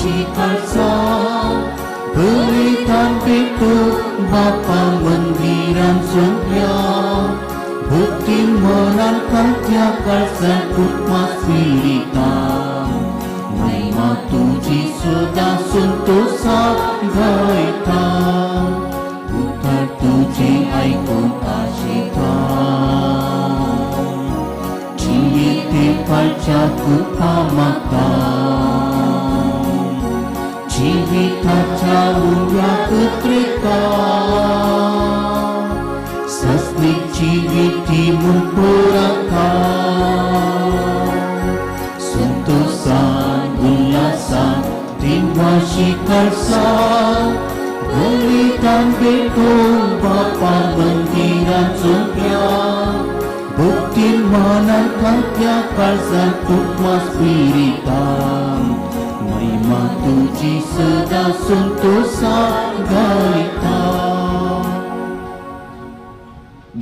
दिनवाशी काळसा बलिदान पेटो बापा मंदिरान सोंप्या भक्ती मनान खात्या काळसा कुटुंबा स्पिरितान महिमा तुजी सदां संतोषा गायता उतर तुजें आयकून आशिता जिवितेपाच्या कृपा मागता जिविताच्या उंड्याक त्रेता सस्नीक जिविती म्हूण पुरता संतोषान उल्हासान दिनवाशी काळसा बलिदान भेटोवन बापा मंदिरान सोंप्या भक्तीन मनान खात्या काळजान कुटुंबा स्पिरितान महिमा तुजी सदां संतोषा गायता.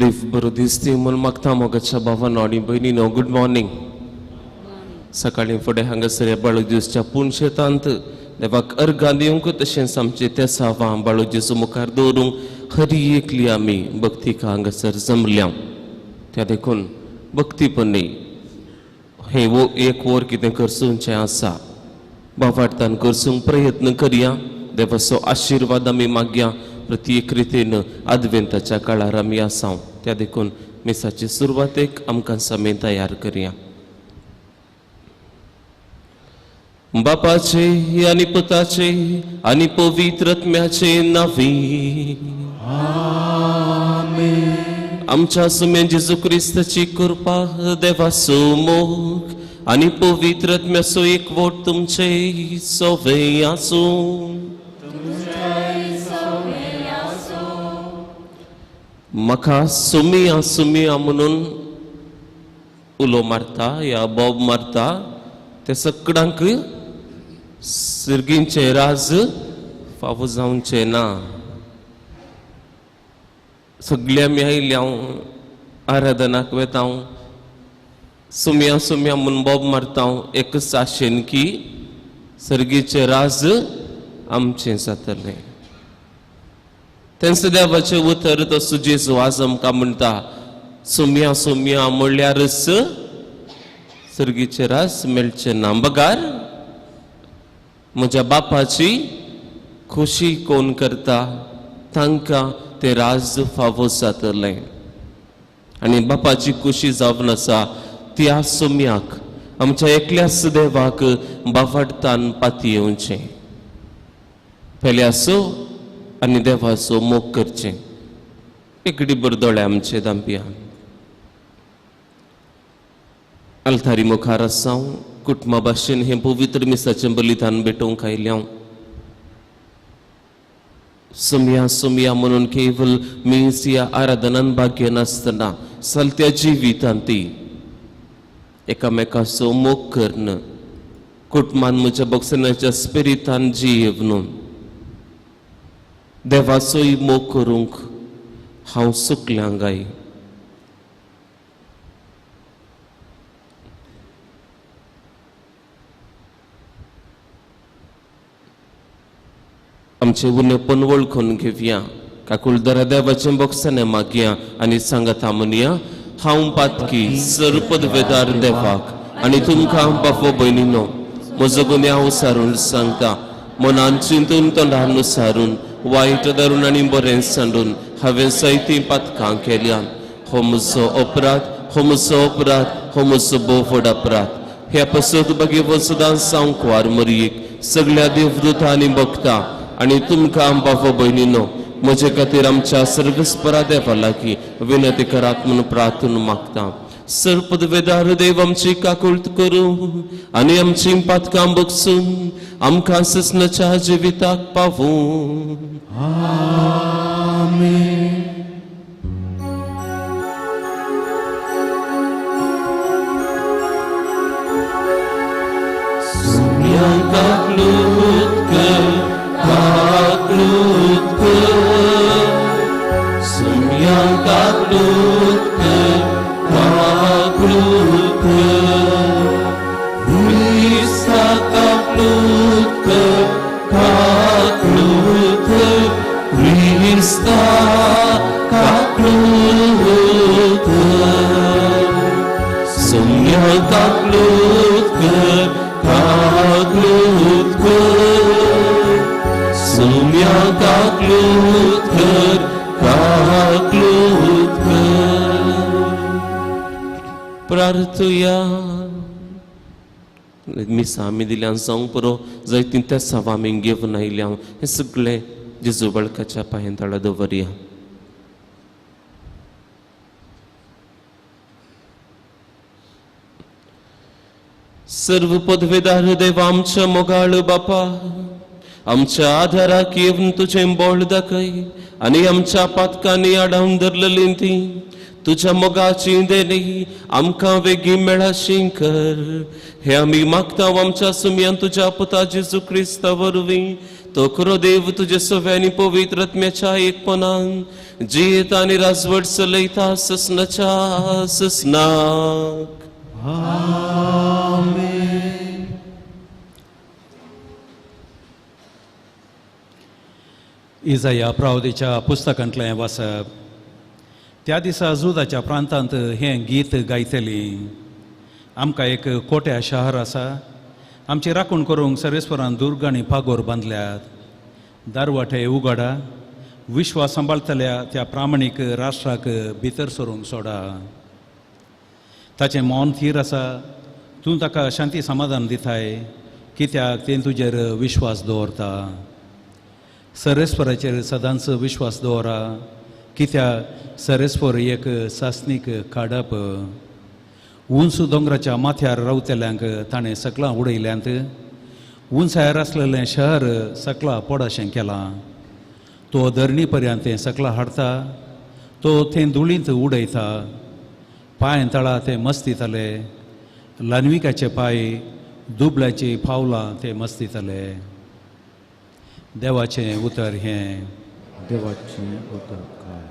देव बरो दिसती म्हूण मागता मोगाच्या भावानो आनी भयणीनो, गुड मॉर्निंग. सकाळीं फुडें हांगासर बाळू जेजूच्या पुनशेतांत देवाक अर्गां दिवंक तशेंच आमचे तेसावां बाळू जेजू मुखार दवरूंक हरी एकली आमी भक्तीक हांगासर जमल्या. त्या देखून भक्तीपणी हें वो एक वर कितें करसूंचें आसा बावार्थान करसूंक प्रयत्न करया. देवाचो आशिर्वाद आमी मागया. प्रत्येक रितीन आदवेंताच्या काळार आमी आसा. त्या देखून मिसाचे सुरवातेक आमकां समें तयार करया. बापाचे आनी पुताचे आनी पवित्र आत्म्याचे नांवी आमेन. आमच्या सुम्या जेजू क्रिस्ताची कृपा, देवाचो मोग आनी पवित्र आत्म्याचो एकवट तुमचे सोवे आसूं. म्हाका सुमिया सुमिया म्हणून उलो मारता या बोब मारता ते सगळ्यांक सर्गींचें राज फावो जावचें ना. सगळे आमी आयले हांव आराधनाक वेता हांव सुमया सुमया म्हूण बोब मारता हांव एकच आशेन की सर्गीचें राज आमचें जातलें. तेंच देवाचें उतर तसो जेजू आज आमकां म्हणटा सुमया सुमया म्हणल्यारच सर्गीचें राज मेळचें ना, बगार म्हज्या बापाची खोशी कोण करता तांकां तें राज फावो जातलें. आनी बापाची खोशी जावन आसा त्या सुम्याक आमच्या एकल्याच देवाक बावाडतान पातयेवचें, पेल्याचो आनी देवाचो मोग करचें. एकडे बरदोळे आमचे दांपया आल्तारी मुखार आसा कुटुंबा भाशेन हें पवित्र मिसाचें बलिदान भेटोवंक आयल्या. सुमया सुमया म्हणून केवल मीस या आराधनान भाग्य नासतना चलत्या जिवितांत ती एकामेकाचो मोग करून कुटुंबान म्हज्या बक्षण्याच्या स्पिरितान जियेवन देवाचोय मोग करूंक हांव चुकल्यां गाय. आमचें उणेपण वळखून घेवया. काकुळदरा देवाचें बक्षणें मागया आनी सांगता म्हणया, हांव पातकी सर्पदवेदार देवाक आनी तुमकां बापो भयणीनो म्हजो गुन्यांव सारून सांगता. मनान चिंतून तोंडान सारून वायट धरून आनी बरें सांडून हांवें जायतीं पातकां केल्यान. हो म्हजो अपराध, हो म्हजो अपराध, हो म्हजो भोव व्हड अपराध. ह्या पासत भगेवत सदां सांकवार मरयेक सगळ्या देवदूतांनी भक्ता आनी तुमकां बाबा भयणीनो म्हजे खातीर आमच्या सर्वेस्परा देवा लागीं विनंती करात म्हूण प्रार्थना मागता. सर्पदवेदार देव आमची काकुळट करूं आनी आमची पातकां बगसून आमकां ससनाच्या जिविताक पावूं. आमेन. सुम्या काकलूत कर, काकलूत कर, सुम्या काकलूत कर, काकलूत कर, क्रिस्ता काकलूत कर, सुम्या काकलूत कर, काकलूत कर, सुम्या काकलूत कर, काकलूत कर. प्रार्थुया. मिसां आमी दिल्यान जावंक पुरो, जायतीं तेसांव आमी घेवन आयल्या, हें सगळें जेजू बळकाच्या पांयां तळा दवरया. सर्व पदवेदार देवा आमच्या मोगाळ बापा, आमच्या आधाराक येवन तुजें बोळ दाखय आनी आमच्या पातकांनी आडावन धरलेली ती तुज्या मोगाची देणी आमकां वेगीं मेळाशी कर. हे आमी मागता आमच्या सुमयान तुज्या पुता जेजू क्रिस्ता वरवीं, तो खरो देव तुजे सव्या आनी पवित्र आत्म्याच्या एकपणान जियेता आनी राजवट चलयता ससनाच्या ससनाक. आमेन. इजाया प्रावदीच्या पुस्तकांतलें वाचप. त्या दिसा जुदाच्या प्रांतांत हें गीत गायतली. आमकां एक कोट्या शहर आसा, आमची राखण करूंक सर्वेस्परान दुर्ग आनी पागोर बांदल्यात. दारवाटे उगडा, विश्वास सांबाळटल्या त्या प्रामाणीक राष्ट्राक भितर सरूंक सोडा. ताचें मौन थीर आसा, तूं ताका शांती समाधान दिताय, कित्याक तें तुजेर विश्वास दवरता. सर्वेस्पराचेर सदांच विश्वास दवरा, कित्याक सर्वेस्पर एक सासणीक काडप. उंच दोंगराच्या माथ्यार रावतल्यांक ताणें सकलां उडयल्यांत, उंचायर आसलेलें शहर सकलां पडाशें केलां. तो धरणी पर्यंत तें सकलां हाडटा, तो तें धुळींत उडयता. पांय तळा ते मस्तितले, ल्हानविकाचे पांय दुबळ्याची पावलां ते मस्तितले. देवाचें उतर हें. देवाचें उतर काय.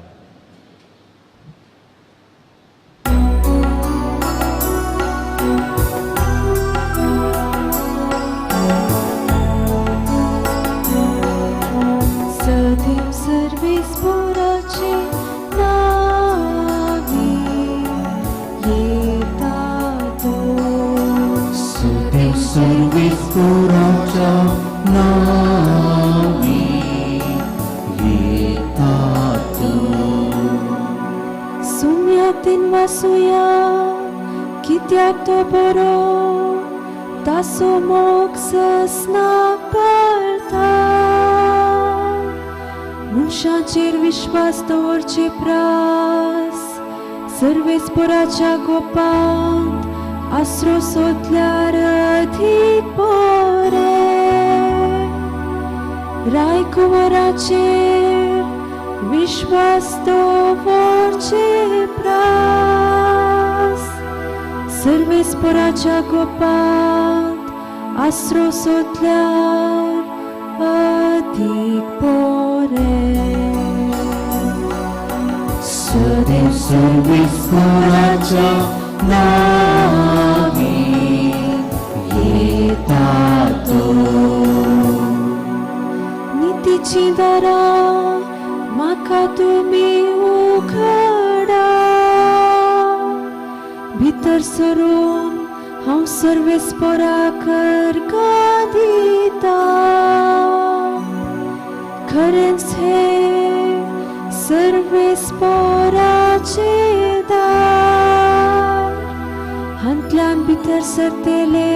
सदैव सर्वेस्पराचे नावी येता तो. सदैव सर्वेस्पराच्या नावी येता तो. सुम्यातीन वासुया, कित्याक तो बरो, तासो मोग ससनाक पाळता. मनशाचेर विश्वास दवरचे प्रास सर्वेस्पराच्या गोपांत आसरो सोदल्यार अधीक बरें. रायकुंवराचेर विश्वास दवरचे प्रास सर्वेस्पराच्या गोपांत आसरो सोदल्यार अधीक बरें. सदैव सर्वेस्पराच्या नावी येता तो. नितीची दारां म्हाका तुमी उघडा, भितर सरून हांव सर्वेस्पराक अर्गां दिता. खरेंच हें सर्वेस्पराचें दार, हांतल्यान भितर सरतले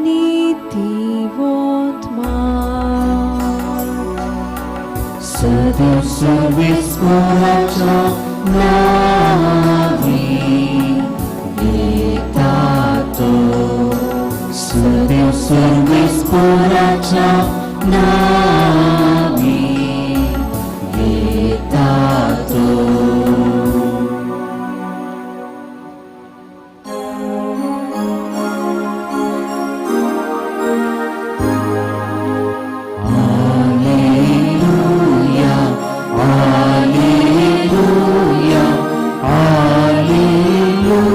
नितीवंत मात. सदैव सर्वेस्पराच्या नावी येता तो. सदैव सर्वेस्पराच्या नावी येता तो. Alleluia, Alleluia, Alleluia.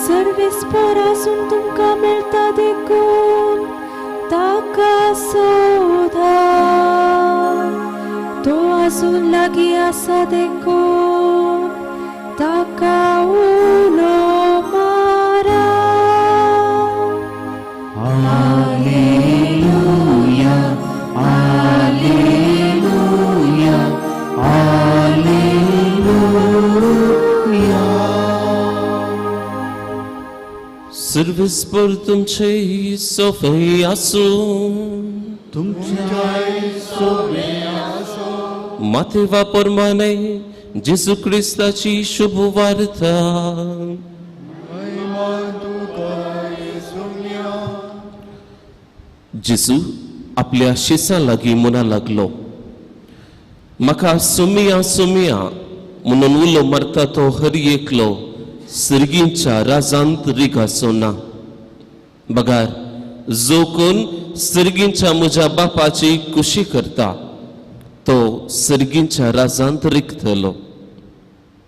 सर्वेस्परासून तुमकां मेळटा देखून ताका सोदा, तो आजून लागीं आसा देखून ताका उलो मारा. Alleluia, alleluia, alleluia. सर्वेस्पर तुमचे सोफे आसूं. तुमच्याय सोबे आसो. माथेवा प्रमाणे जेजू क्रिस्ताची शुभ वार्ता. महिमा तुका येसुम्या. जेजू आपल्या शिसां लागीं म्हणा लागलो, म्हाका सोमिया सोमिया म्हणून उलो मारता तो हर एकलो सर्गींच्या राजांत रिगाचो ना, बगार जो कोण सर्गींच्या म्हज्या बापाची कुशी करता तो सर्गींच्या राजांत रिगतलो.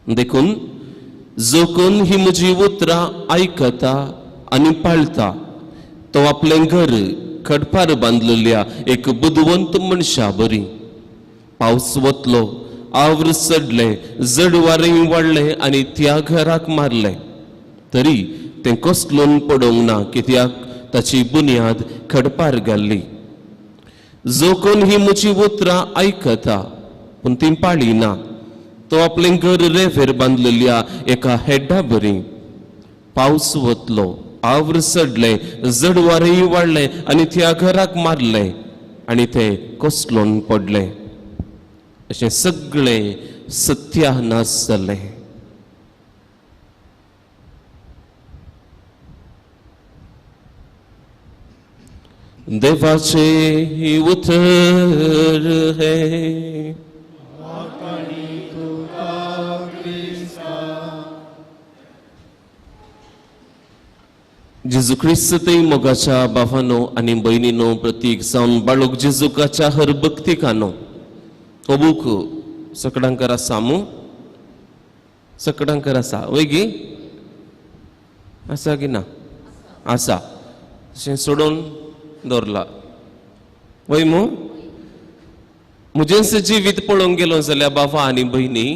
देखून जो कोण ही म्हजी उतरां आयकता आनी पाळता तो आपलें घर खडपार बांदलेल्या एक बुदवंत मनशा बरी. पावस वतलो, आवर चडलें, जड वारें वाडलें आनी त्या घराक मारलें, तरी तें कसलोन पडोवंक ना, कित्याक ताची बुन्याद खडपार घाल्ली. जो कोण ही म्हजी उतरां आयकता पूण ती पाळिना तो आपलें घर रेवेर बांदलेल्या एका हेड्डा बरी. पावस वतलो, आवर चडलें, जड वारेंय वाडलें आनी त्या घराक मारलें आनी तें कसलोन पडलें. अशें सगळें सत्यानाश जालें. देवाचें उतर हें. जेजू क्रिस्त मोगाच्या बाबानो आनी भयणीनो प्रतीक जावन बाळूक जेजुकाच्या हर भक्तिकानो हो बूक सकडांकर आसा मू, सकडांकर आसा वय गी, आसा की ना? आसा. अशें सोडून दवरला वय मू. म्हजेंच जिवीत पळोवंक गेलो जाल्यार बाबा आनी भयणी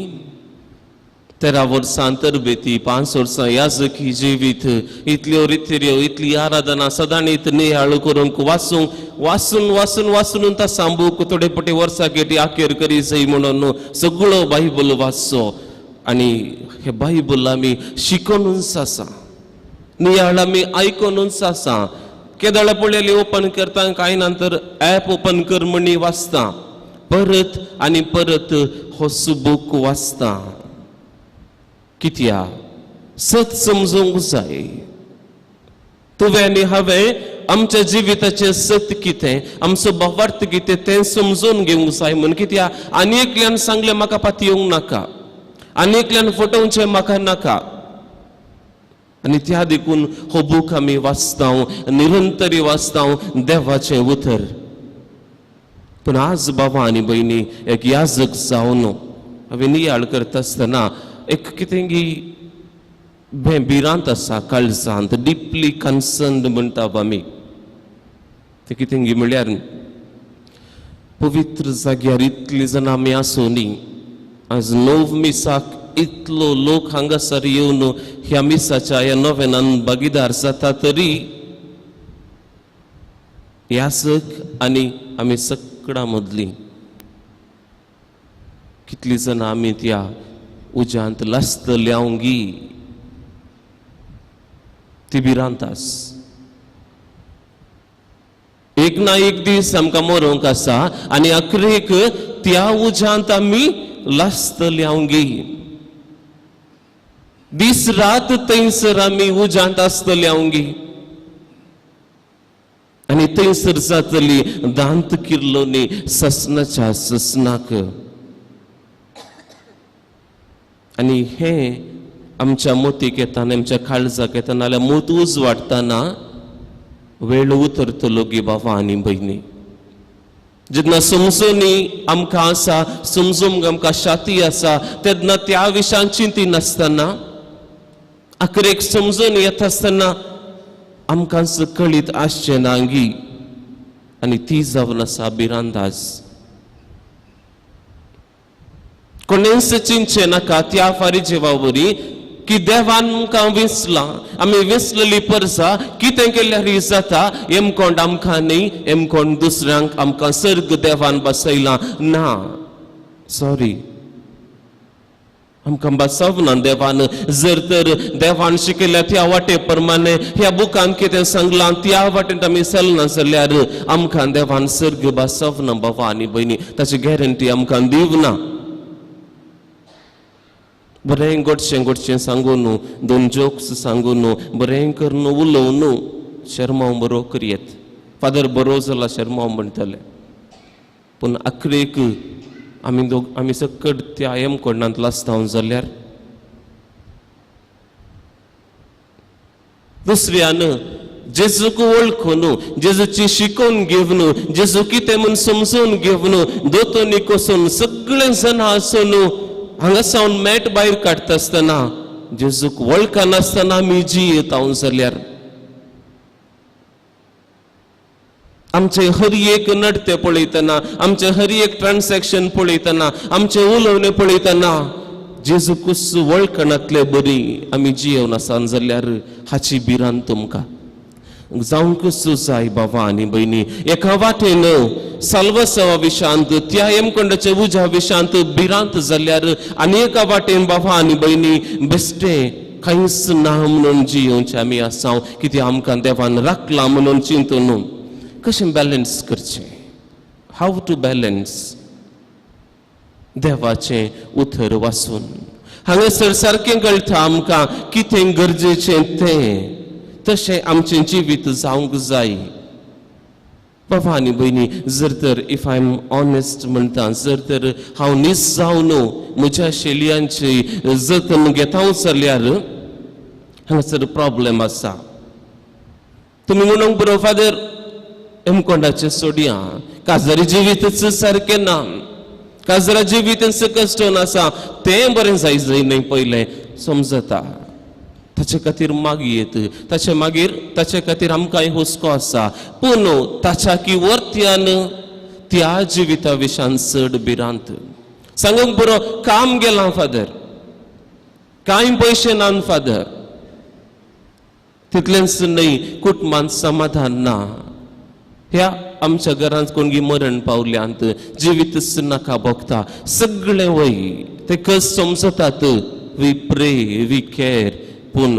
13 वर्सां तरबेती, 5 वर्सां याजकी जिवीत, इतल्यो रितिऱ्यो, इतली आराधना सदांच नियाळ करूंक वाचूंक वाचून वाचून वाचून ता सांबूक थोडे पटे वर्सां गेटी आखेर करी जाय म्हणून सगळो बायबल वाचचो. आनी हे बायबल आमी शिकोनूच आसा, नियाळ आमी आयकोनूच आसा. केदळ पळयली ओपन करता, कांय नंतर एप ओपन कर म्हणी वाचता, परत आनी परत हो बुक वाचता. कित्या सत समजूंक जाय. तुवें आनी हांवें आमच्या जिविताचें सत कितें, आमचो भावार्थ कितें तें समजून घेवंक जाय. म्हूण कित्या आनी एकल्यान सांगलें म्हाका पातयेवंक नाका, आनी एकल्यान फटोवचें म्हाका नाका. आनी त्या देखून हो बूक आमी वाचता, निरंतरी वाचता देवाचें उतर. पूण आज बाबा आनी भयणी एक याजक जावन हांवें नियाळ करता आसतना एक कितें गी भिरांत आसा काळजांत, डिपली कन्सर्न म्हणटा आमी. तें कितें गी म्हणल्यार पवित्र जाग्यार इतली जाणां आमी आसूं न्ही, आज नव मिसाक इतलो लोक हांगासर येवन ह्या मिसाच्या ह्या नोवेनान भागीदार जाता, तरी याजक आनी आमी सगळ्यां मदलीं कितलीं जाणां आमी त्या उज्यांत लासतली गी, ती भिरांत आस. एक ना एक दीस आमकां मरोंक आसा आनी अखरेक त्या उज्यांत आमी लासतली गी. दीस रात थंयसर आमी उज्यांत आसतली गी आनी थंयसर जातली दांत किर्लोनी ससनाच्या ससनाक. आनी हें आमच्या मोतीक येता आनी आमच्या काळजाक येता, नाल्यार मोत उजवाडटना वेळ उतरतलो गी बाबा आनी भयणी. जेन्ना समजूनी आमकां आसा, समजूंक आमकां शाती आसा, तेन्ना त्या विशयान चिंती नासतना अखरेक समजून येता आसतना आमकां कळीत आसचें ना गी. आनी ती जावन आसा भिरांदाज. कोणेंच चिंतचें नाका त्या फारीजेवा वरी की देवान आमकां विसलां, आमी विसलेली परसा कितें केल्यार जाता, एमकोंड आमकां न्ही, एमकोंड दुसऱ्यांक आमकां सर्ग देवान बसयलां ना. सॉरी, आमकां बसवना देवान. जर तर देवान शिकयल्या त्या वाटे प्रमाणे ह्या बुकान कितें सांगलां त्या वाटेन आमी चलना जाल्यार आमकां देवान सर्ग बसवना बाबा आनी भयणी, ताची गॅरंटी आमकां दिवना. बरें गोडशें गोडशें सांगून, दोन जोक्स सांगून, बरें करून उलोवन शर्मांव बरो करयेत, फादर बरो जाला शर्मांव म्हणटले, पूण आखरेक आमी दोग आमी सकट त्या एम कोणांत लासता जाल्यार दुसऱ्यान जेजूक वळखून, जेजूची शिकोवन घेवन, जेजू कितें म्हूण समजून घेवन, दोतोनी कोसून सगळे जाणां आसून हांगा सावन मॅट भायर काडटा आसतना जेजूक वळखनासतना आमी जियेता जाल्यार आमचे हर एक नडते पळयतना, आमचे हर एक ट्रान्सॅक्शन पळयतना, आमचे उलोवणें पळयतना जेजूकूच वळखनातले बरी आमी जियेवन आसा जाल्यार हाची भिरांत तुमकां जावंकूच जाय बाबा आनी भयणी. एका वाटेन साल्वसवा विशांत त्या हेमकोंडाच्या उज्या विशांत भिरांत जाल्यार आनी एका वाटेन बाबा आनी भयणी बेश्टे कांयच ना म्हणून जियोवचें आमी आसा, कित्याक आमकां देवान राखलां म्हणून चिंतून कशें बॅलन्स करचें, how to balance देवाचें उतर वाचून. हांगासर सारकें कळटा आमकां कितें गरजेचें तें, तशें आमचें जिवीत जावंक जाय. बाबा आनी भयणी, जर तर if I am honest म्हणटा, जर तर हांव नीस जावन म्हज्या शेलयांची जतन घेता जाल्यार हांगासर प्रॉब्लेम आसा. तुमी म्हणूंक बरो फादर हेमकोंडाचें सोडया, काजारी जिवीतच सारकें ना, काजरा जिवीत कश्टन आसा, तें बरें जाय जाय न्हय पयलें समजता, ताचे खातीर मागयेत, ताचे मागीर ताचे खातीर आमकांय हुस्को आसा, पूण ताच्या की वर्त्यान त्या जिविता विशान चड भिरांत. सांगूंक बरो काम गेलां फादर, कांय पयशे ना फादर, तितलेंच न्हय कुटुंबांत समाधान ना, ह्या आमच्या घरांत कोणगी मरण पावल्यांत, जिवीतच नाका भोगता, सगळें वय ते कस समजतात, we pray we care, पूण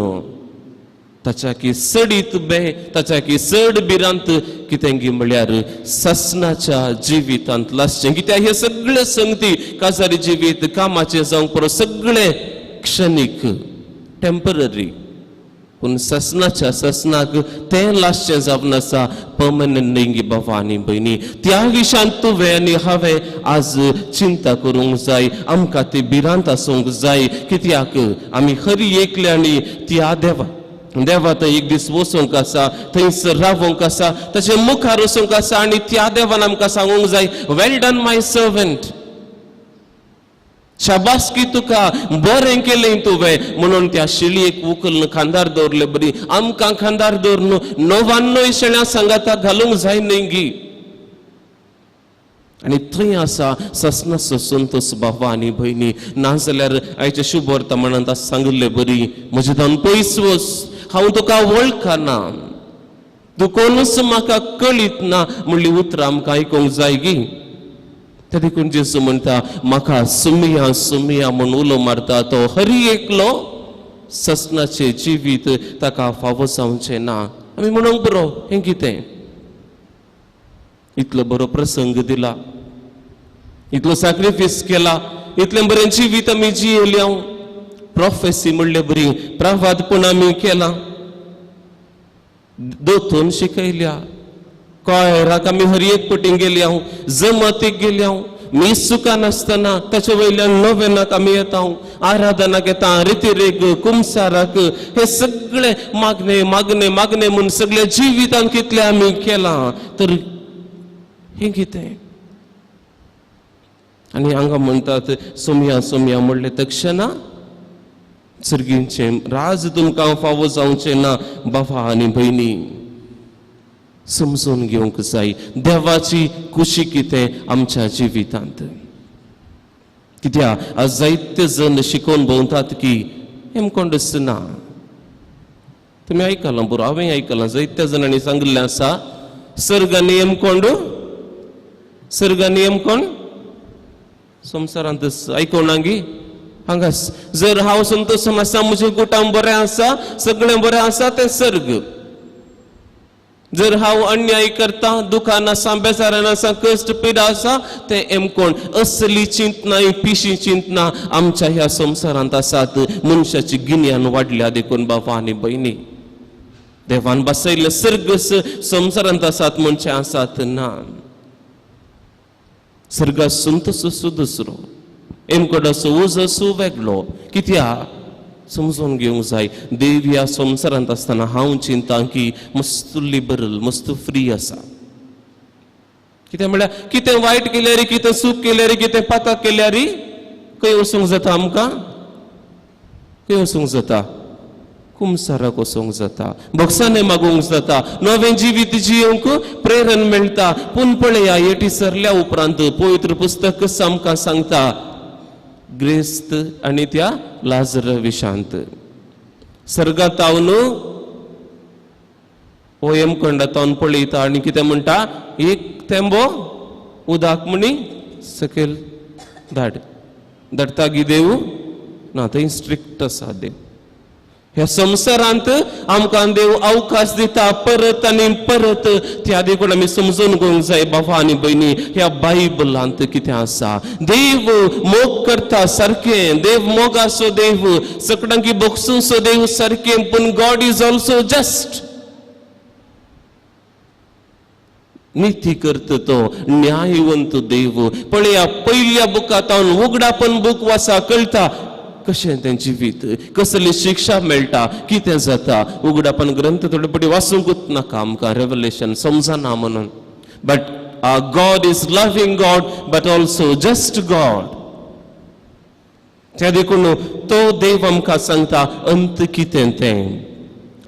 ताच्या की चडीत बे, ताच्या की चड भिरांत कितें गी म्हळ्यार ससनाच्या जिवितांत लासचें. कित्याक हे सगळे संगती काजारी जिवीत कामाचें जावंक पुरो, सगळें क्षणीक टेंपररी, पूण ससनाच्या ससनाक तें लासचें जावन आसा पर्मनंट न्हय गी बाबा आनी भयणी. त्या विशांत तुवें आनी हांवें आज चिंता करूंक जाय, आमकां ती भिरांत आसूंक जाय, कित्याक आमी हरी एकल्यांनी त्या देवा देवा थंय एक दीस वचूंक आसा, थंयसर रावोंक आसा, ताचे मुखार वचूंक आसा आनी त्या देवान आमकां सांगूंक जाय, वेल डन माय सर्वंट, शाबासकी तुका, बरें केलें तुवें म्हणून त्या शेळयेक उखलून खांदार दवरले बरी आमकां खांदार दवरून 99 शेळ्यां सांगाता घालूंक जाय न्हय गी. आनी थंय आसा ससनाचो संतोस बाबा आनी भयणी. नाजाल्यार आयच्या शुभवर्ता म्हणत सांगिल्ले बरी म्हजे धावन पयस वच, हांव तुका वळखना, तूं कोणूच म्हाका कळीत ना म्हणली उतरां आमकां आयकूंक जाय गी. त्या देखून जेजू म्हणटा म्हाका सुमिया सुमिया म्हूण उलो मारता तो हरी एकलो ससनाचें जिवीत ताका फावो जावचें ना. आमी म्हणूंक बरो हें कितें, इतलो बरो प्रसंग दिला, इतलो सॅक्रिफायस केला, इतलें बरें जिवीत आमी जियेल्या, प्रोफेसी म्हणले बरी प्रवाद पूण आमी केला, दोतोन शिकयल्या, कॉयराक आमी हर एक पटीन गेल्या, जमातीक गेल्या, मी सुखान नासतना ताचे वयल्यान नोवेनाक आमी येता, आराधनाक येता, रितिरेक कुमसाराक, हे सगळे मागणे मागणे मागणे म्हूण सगळे जिवितान कितले आमी केलां, तर हें कितें. आनी हांगा म्हणटात सोमया सोमया म्हणलें तक्षणा सर्गींचें राज तुमकां फावो जावचें ना. बाबा आनी भयणी, समजून घेवंक जाय देवाची खुशी कितें आमच्या जिवितांत. कित्याक आज जायते जण शिकोवन भोंवतात की हेमकोंडच ना. तुमी आयकलां बरो, हांवें आयकलां, जायत्या जाणांनी सांगिल्लें आसा सर्ग आनी हेमकोंड, सर्ग आनी हेमकोंड संवसारांत आयकोना गी. हांगा जर हांव संतोष आसा, म्हजें कुटुंब बरें आसा, सगळें बरें आसा, तें सर्ग. जर हांव अन्याय करता, दुखान आसा, बेजारान आसा, कश्ट पिडा आसा, तें हेमकोण. असली चिंतना, पिशी चिंतना आमच्या ह्या संवसारांत आसात. मनशाची गिन्यान वाडल्या देखून बाबा आनी भयणी देवान बसयल्ले सर्ग संवसारांत आसात म्हणचे आसात ना. सर्गा संतोष असो दुसरो, हेमकोणाचो उजो असो वेगळो. कित्याक समजून घेवंक जाय, देव ह्या संवसारांत आसतना हांव चिंता की मस्त लिबरल, मस्त फ्री आसा. कितें म्हळ्यार कितें वायट केल्यार, कितें चूक केल्यार, कितें पाताक केल्यार खंय वचूंक जाता आमकां? खंय वचूंक जाता? कुमसाराक वचूंक जाता, बोक्सांनी मागूंक जाता, नवें जिवीत जियोंक प्रेरण मेळटा. पूण पळया एटी सरल्या उपरांत पवित्र पुस्तक आमकां सांगता ग्रेस्त आनी त्या लाजर विशांत सर्गांत हांव हो हेमखंडांत हांव पळयता आनी कितें म्हणटा, एक थेंबो उदक म्हणी सकयल धाड. धाडटा गी देव? ना, थंय स्ट्रिक्ट आसा देव. ह्या संवसारांत आमकां देव अवकाश दिता परत आनी परत. त्या देखून आमी समजून घेवंक जाय बाबा आनी भयणी, ह्या बायबलांत कितें आसा. देव मोग करता सारकें, देव मोगाचो देव, सगळ्यांकी बोगसूंचो देव सारकें, पूण गॉड is also just. निती करता तो न्यायवंत देव. पळया पयल्या बुकांत उगडापण बूक वाचा कळटा कशें तें जिवीत, कसली शिक्षा मेळटा, कितें जाता. उगडापण ग्रंथ थोडे पटी वाचूंकूच नाका आमकां, रेवलेशन समजना म्हणून. But God is loving God but also just God. त्या देखून तो देव आमकां सांगता अंत कितें तें.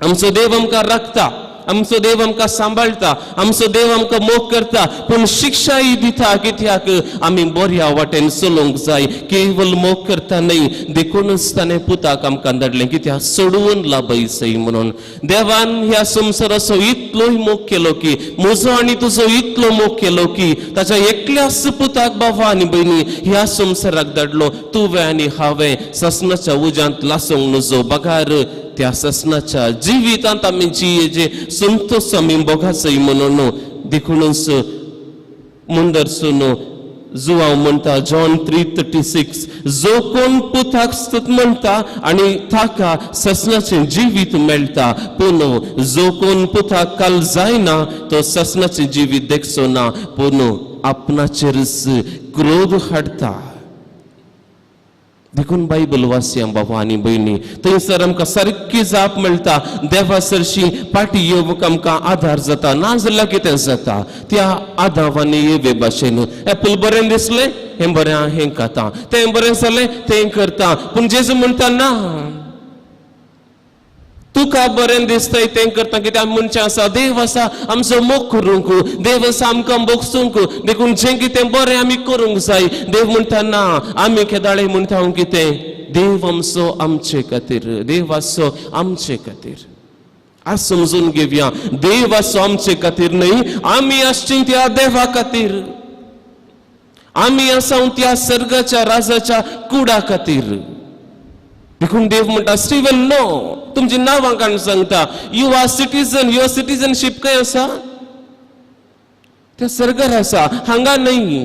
आमचो देव आमकां राखता, आमचो देव आमकां सांबाळटा, आमचो देव आमकां मोग करता, पूण शिक्षाय दिता. कित्याक आमी बऱ्या वाटेन चलोवंक जाय, केवल मोग करता न्हय. देखूनच ताणें पुताक आमकां धाडलें, कित्याक सोडून लाभयसय म्हणून. देवान ह्या संवसाराचो इतलोय मोग केलो की, म्हजो आनी तुजो इतलो मोग केलो की ताच्या एकल्याच पुताक बाबा आनी भयणी ह्या संवसाराक धाडलो. तुवें आनी हांवें ससनाच्या उज्यांत लासूंक नजो, बगार त्या ससनाच्या जिवितांत आमी जियेचे संतोष आमी भोगाचय म्हणून. देखूनच मुंदरसून जुवांव म्हणटा जॉन 3:36, जो कोण पुताक स्तुत म्हणटा आनी ताका ससनाचें जिवीत मेळटा, पूण जो कोण पुताक काल जायना तो ससनाचें जिवीत देखचो ना, पूण आपणाचेरच क्रोध हाडटा. देखून बायबल वाचया बाबा आनी भयणी, थंयसर आमकां सारकी जाप मेळटा. देवा सरशी पाटी येवंक आमकां आदार जाता, नाजाल्यार कितें जाता, त्या आदावानी येवे भाशेन एपल बरें दिसलें हें बरें हें खाता, तें बरें जालें तें करता. पूण जेजू म्हणटा ना, तुका बरें दिसतय तें करता. कित्याक मनशां आसा, देव आसा आमचो मोग करूंक, देव आसा आमकां भोगसूंक, देखून जें कितें बरें आमी करूंक जाय. देव म्हणटा ना, आमी केदाळे म्हणटा हांव कितें, देव आमचो आमचे खातीर, देव आसो आमचे खातीर. आज समजून घेवया, देव आसो आमचे खातीर न्हय, आमी आसची त्या देवा खातीर, आमी आसा त्या सर्गाच्या राजाच्या कुडा खातीर. देखून देव म्हणटा स्टीवन नो, तुमची नांवां काडून सांगता, you are citizen, your citizenship खंय आसा, त्या सर्गार आसा, हांगा न्हय.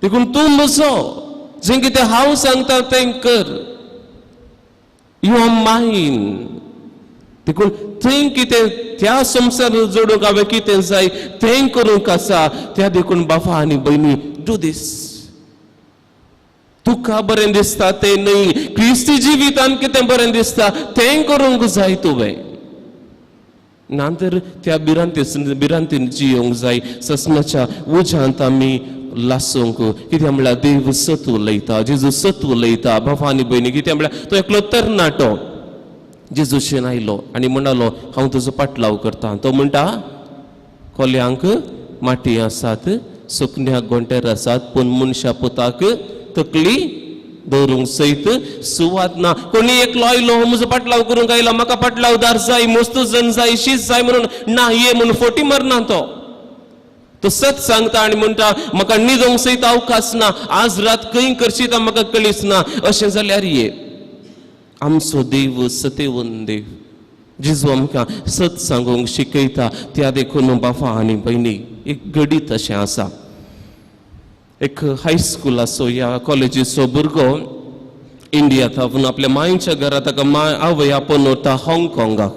देखून तूं म्हजो, जें कितें हांव सांगता तें कर, you are mine. देखून थंय कितें त्या संवसार जोडूंक हांवें कितें जाय तें करूंक आसा. त्या देखून बाबा आनी भयणी, do these. तुका बरें दिसता तें न्हय, क्रिस्ती जिवितान कितें बरें दिसता तें करूंक जाय तुवें. ना तर त्या भिरांतीन जियोंक जाय, ससनाच्या उज्यांत आमी लासूंक. कित्याक म्हळ्यार देव सत उलयता, जेजू सत उलयता. बाबा आनी भयणी, कित्याक म्हळ्यार तो एकलो तरणाटो जेजूशेन आयलो आनी म्हणालो हांव तुजो पाटलाव करता. तो म्हणटा कोल्यांक माटी आसात, सुकण्याक गोंटेर आसात, पूण मनशा पुताक तकली दवरूंक सयत सुवात ना. कोणी एकलो आयलो म्हजो पाटलाव करूंक आयला, म्हाका पाटलावदार जाय, मोस्तू जन जाय, शीत जाय म्हणून ना ये म्हणून फोटी मारना. तो तो सत सांगता आनी म्हणटा म्हाका न्हिदोंक सयत अवकाश ना, आज रात खंय करशी ता म्हाका कळीच ना. अशें जाल्यार ये आमचो देव सतेवन देव जेजू आमकां सत सांगूंक शिकयता. त्या देखून बाबा आनी भयणी एक घडीत अशें आसा, एक हायस्कुलाचो या कॉलेजीचो भुरगो इंडिया थावन आपल्या मांयच्या घरा ताका माय आवय आपोवन व्हरता हाँगकाँगाक.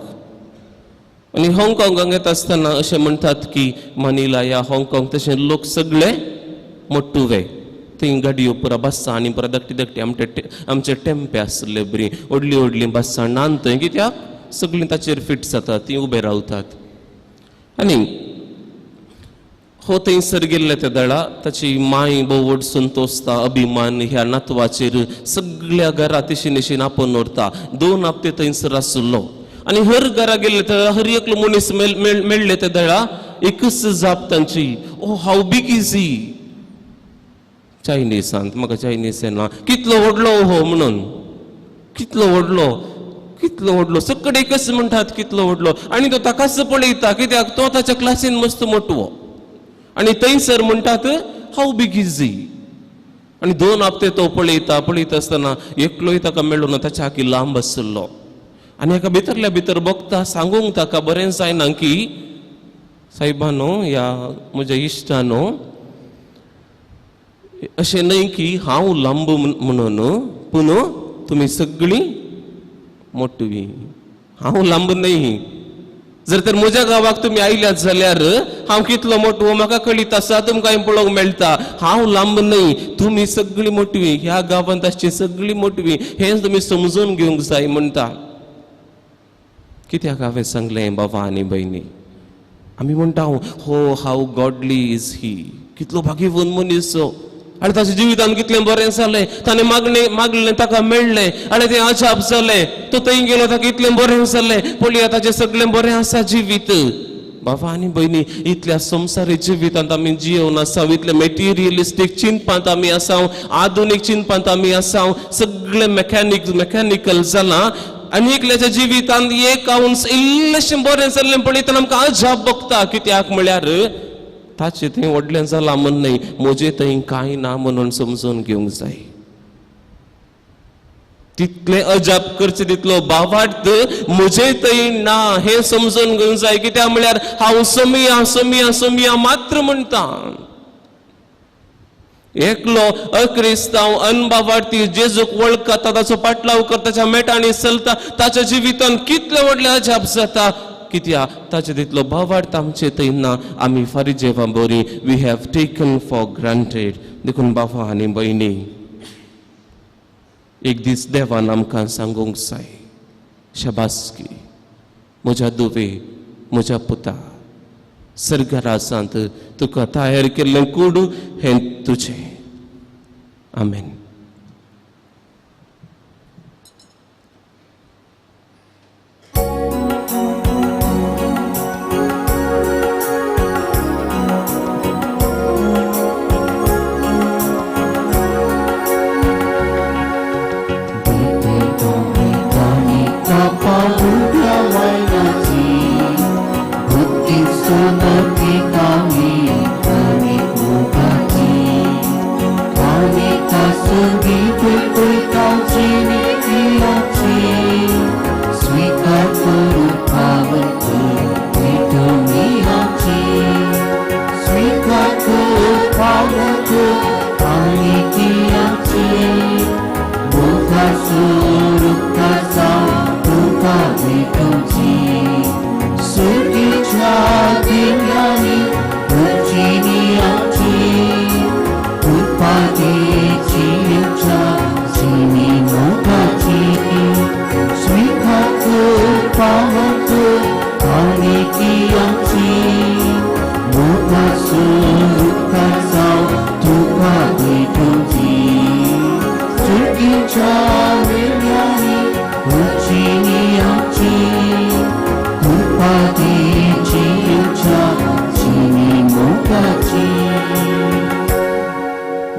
आनी हाँगकाँगाक येता आसतना अशें म्हणटात की मनिला या हाँगकाँग तशें लोक सगळे मोटुवे, थंय गाडयो पुरा बसां आनी पुरा धाकटी धाकटी आमचे टेम्पे आसले बरी व्हडलीं व्हडलीं बसां नान थंय, कित्याक सगळीं ताचेर फिट जातात, तीं उबे रावतात. आनी हो थंयसर गेल्ले त्या दळा ताची माय भोव व्हड संतोषता अभिमान ह्या नातवाचेर सगळ्या घरा तिशीन निशीन आपोवन व्हरता. 2 हप्ते थंयसर आशिल्लो आनी हर घरा गेल्ले त्या हर एकलो मनीस मेळ्ळे त्या दळा एकच जाप तांची, oh how big is he. चायनीसांत म्हाका चायनीस येना, कितलो व्हडलो हो म्हणून, कितलो व्हडलो, कितलो व्हडलो, सगळे एकच म्हणटात कितलो व्हडलो. आनी तो ताकाच पळयता कित्याक तो ताच्या क्लासीन मस्त मोटवो. आनी थंयसर म्हणटात how big is he. आनी 2 हप्ते तो पळयता पळयता आसतना एकलोय ताका मेळूं ना, ताच्या आकी लांब आशिल्लो. आनी एका भितरल्या भितर बघता सांगूंक ताका बरें जायना की सायबानो ह्या म्हज्या इश्टानो अशें न्हय की हांव लांब म्हणून पूण तुमी सगळीं मोटवी, हांव लांब न्हय. जर तर म्हज्या गांवाक तुमी आयल्यात जाल्यार हांव कितलो मोटवो म्हाका कळीत आसा, तुमकां पळोवंक मेळटा. हांव लांब न्हय, तुमी सगळीं मोटवी, ह्या गांवांत आसची सगळीं मोटवी, हें तुमी समजून घेवंक जाय म्हणटा. कित्याक हांवें सांगलें बाबा आनी भयणी, आमी म्हणटा हो हाव गॉडली is he, कितलो भाग्यवंत मनीस हो, आनी ताच्या जिवितान कितलें बरें जालें, ताणें मागणें मागलें ताका मेळ्ळें आनी तें अजाप जालें, तो थंय गेलो ताका इतलें बरें जालें, पळया ताचें सगळें बरें आसा जिवीत. बाबा आनी भयणी इतल्या संवसारी जिवितांत आमी जियोवन आसा, इतले मेटिरियलिस्टीक चिंतपांत आमी आसा, आधुनीक चिंतपांत आमी आसा, सगळें मॅकॅनिकल जालां. आनी एकल्याच्या जिवितांत एक औंस इल्लेशें बरें जाल्लें पळयतना आमकां अजाप भोगता, कित्याक म्हळ्यार ताचें थंय व्हडलें जालां म्हण न्हय, म्हजें थंय कांय ना म्हणून समजून घेवंक जाय. तितलें अजाप करचें तितलो भावार्थ म्हजें थंय ना हें समजून घेवंक जाय. कित्याक म्हळ्यार हांव समिया समिया समिया मात्र म्हणटा. एकलो अक्रिस्तांव अनभावार्थी जेजूक वळखता, ताचो पाटलाव करता, ताच्या मेटांनी चलता, ताच्या जिवितांत कितलें व्हडलें अजाप जाता, कित्याक ताचे तितलो भावार्थ आमचे थंय ना. आमी फारिजेवा बरी we have taken for granted. देखून बाबा आनी भयणी एक दीस देवान आमकां सांगूंक जाय, शाबासकी म्हज्या दुवे, म्हज्या पुता, सर्गराजांत तुका तयार केल्लें कूड हें तुजें. आमेन.